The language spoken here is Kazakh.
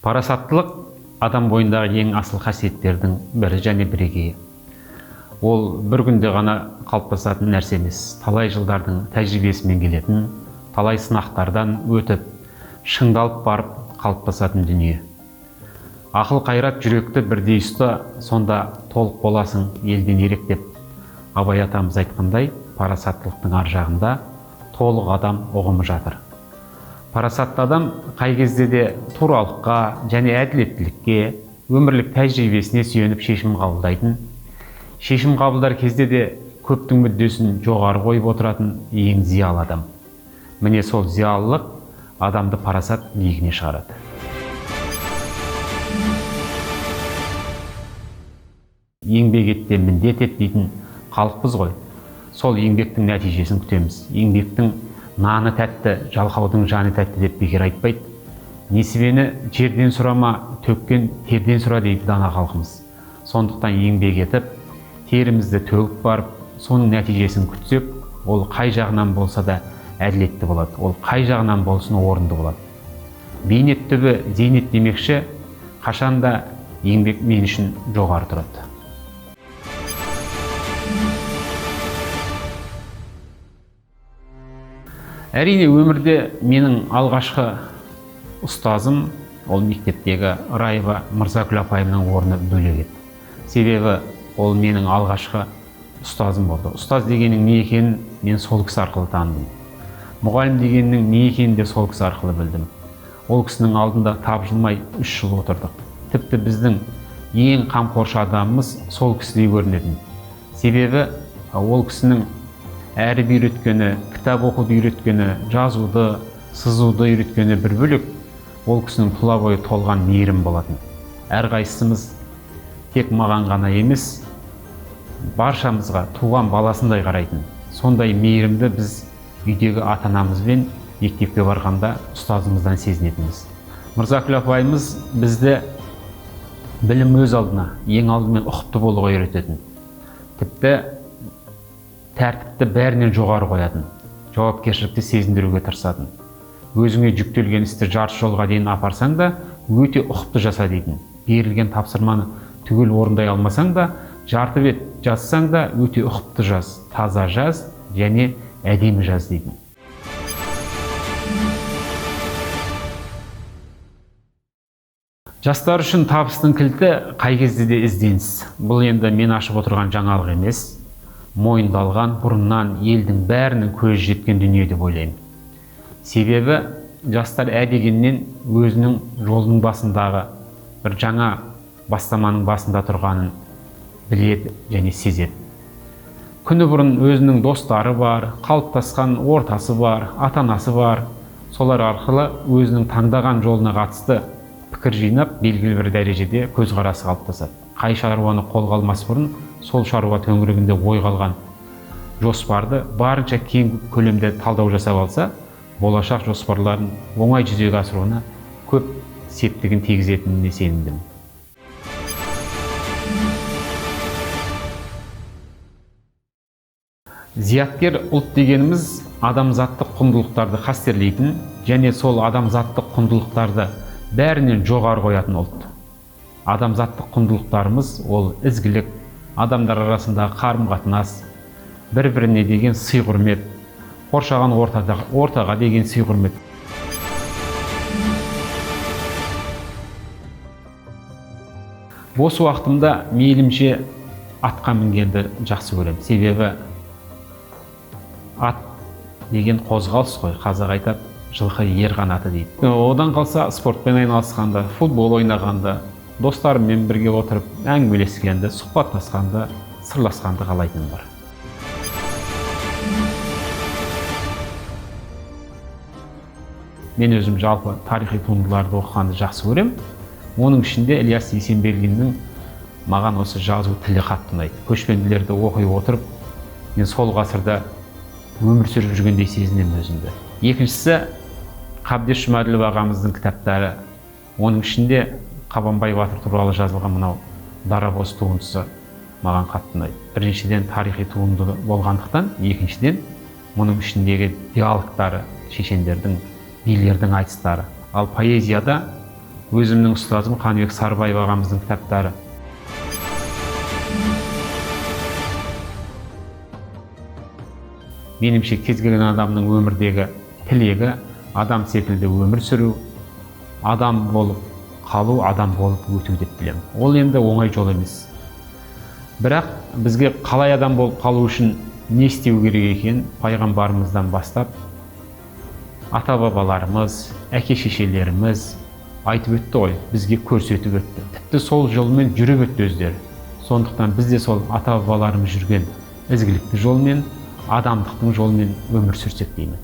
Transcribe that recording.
Парасаттылық адам бойындағы ең асыл қасиеттердің бірі және бірегейі. Ол бір күнде ғана қалыптасатын нәрсе емес. Талай жылдардың тәжірибесімен келетін, талай сынақтардан өтіп, шыңдалып барып қалыптасатын дүние. Ақыл қайрат жүректі бірдей ұста, сонда толық боласың елден ерек деп Абай атамыз айтқандай, парасаттылықтың ар жағында толық адам ұғымы жатыр. Парасатты адам қай кезде де туралыққа және әділеттілікке, өмірлік тәжірибесіне сүйеніп шешім қабылдайтын, шешім қабылдар кезде де көптің мүддесін жоғары қойып отыратын ең зиялы адам. Міне сол зиялылық адамды парасат биігіне шығарады. Еңбек ет те міндет ет дейтін халықпыз ғой. Сол еңбектің нәтижесін күтеміз. Еңбектің наны тәтті, жалқаудың жаны тәтті деп бекер айтпайды. Несібені жерден сұрама, төккен терден сұра дейді дана халқымыз. Сондықтан еңбек етіп, терімізді төгіп барып, соның нәтижесін күтсек, ол қай жағынан болса да әділетті болады, ол қай жағынан болсын орынды болады. Бейнет түбі зейнет демекші, қашанда еңбек мен үшін жоғары тұрады. Әрине, өмірде менің алғашқы ұстазым ол мектептегі Раева Мырзакүл апайымның орны бөлек еді. Себебі ол менің алғашқы ұстазым болды. Ұстаз дегеннің не екенін мен сол кісі арқылы таныдым. Мұғалім дегеннің не екенін де сол кісі арқылы білдім. Ол кісінің алдында тапжылмай 3 жыл отырдық. Тіпті біздің ең қамқоршы адамымыз сол кісідей көрінетін. Себебі ол кісінің әріп үйреткені, кітап оқуды үйреткені, жазуды, сызуды үйреткені бір бөлек, ол кісінің тұла бойы толған мейірім болатын. Әрқайсымыз тек маған ғана емес, баршамызға туған баласындай қарайтын. Сондай мейірімді біз үйдегі ата-анамызбен мектепке барғанда ұстазымыздан сезінетінбіз. Мырзакүл апайымыз бізді білім өз алдына, ең алдымен ұқыпты болуға үйрететін. Тіпті тәртіпті бәрінен жоғары қоятын, жауапкершілікті сезіндіруге тырысатын. Өзіңе жүктелген істі жарты жолға дейін апарсаң да, өте ұқыпты жаса дейтін. Берілген тапсырманы түгел орындай алмасаң да, жарты бет жазсаң да, өте ұқыпты жаз, таза жаз және әдемі жаз дейтін. Жастар үшін табыстың кілті қай кезде де ізденіс. Бұл енді мен ашып отырған жаңалық емес. Мойындалған, бұрыннан елдің бәрінің көзі жеткен дүние деп ойлаймын. Себебі жастар ә дегеннен өзінің жолының басындағы бір жаңа бастаманың басында тұрғанын біледі және сезеді. Күні бұрын өзінің достары бар, қалыптасқан ортасы бар, ата-анасы бар. Солар арқылы өзінің таңдаған жолына қатысты пікір жинап, белгілі бір дәрежеде көзқарасы қалыптасады. Қай шаруаны қолға алмас бұрын сол шаруа төңірегінде ой қалған жоспарды барынша кең көлемде талдау жасап алса, болашақ жоспарларын оңай жүзеге асыруына көп септігін тигізетініне сенімдімін. Зияткер ұлт дегеніміз адамзаттық құндылықтарды қастерлейтін және сол адамзаттық құндылықтарды бәрінен жоғары қоятын ұлт. Адамзаттық құндылықтарымыз ол ізгілік, адамдар арасындағы қарым-қатынас, бір-біріне деген сый-құрмет, қоршаған ортаға деген сый-құрмет. Бос уақытымда мейілімше атқа мінгенді жақсы көремін. Себебі ат деген қозғалыс қой, қазақ айтады, жылқы ер қанаты дейді. Одан қалса спортпен айналысқанда, футбол ойнағанда, достарыммен бірге отырып әңгімелескенді, сұхбаттасқанды, сырласқанды қалайтыным бар. Мен өзім жалпы тарихи туындыларды оқығанды жақсы көремін. Оның ішінде Ілияс Есенберлиннің маған осы жазу тілі қатты ұнайды. Көшпенділерді оқи отырып, мен сол ғасырда өмір сүріп жүргендей сезінемін өзімді. Екіншісі Қабдеш Жұмаділов ағамыздың кітаптары. Оның ішінде Қабанбай батыр туралы жазылған мынау Дарабоз туындысы маған қатты ұнайды. Біріншіден тарихи туынды болғандықтан, екіншіден мұның ішіндегі диалогтары, шешендердің, билердің айтыстары. Ал поэзияда Өзімнің ұстазым Қаныбек Сарыбаев ағамыздың кітаптары. Меніңше, кез келген адамның өмірдегі тілегі адам секілді өмір сүру, адам болып қалу, адам болып өту деп білемін. Ол енді оңай жол емес. Бірақ бізге қалай адам болып қалу үшін не істеу керек екенін пайғамбарымыздан бастап ата-бабаларымыз, әке-шешелеріміз айтып өтті ғой, бізге көрсетіп өтті. Тіпті сол жолмен жүріп өтті өздері. Сондықтан біз де сол ата-бабаларымыз жүрген ізгілікті жолмен, адамдықтың жолымен өмір сүрсек деймін.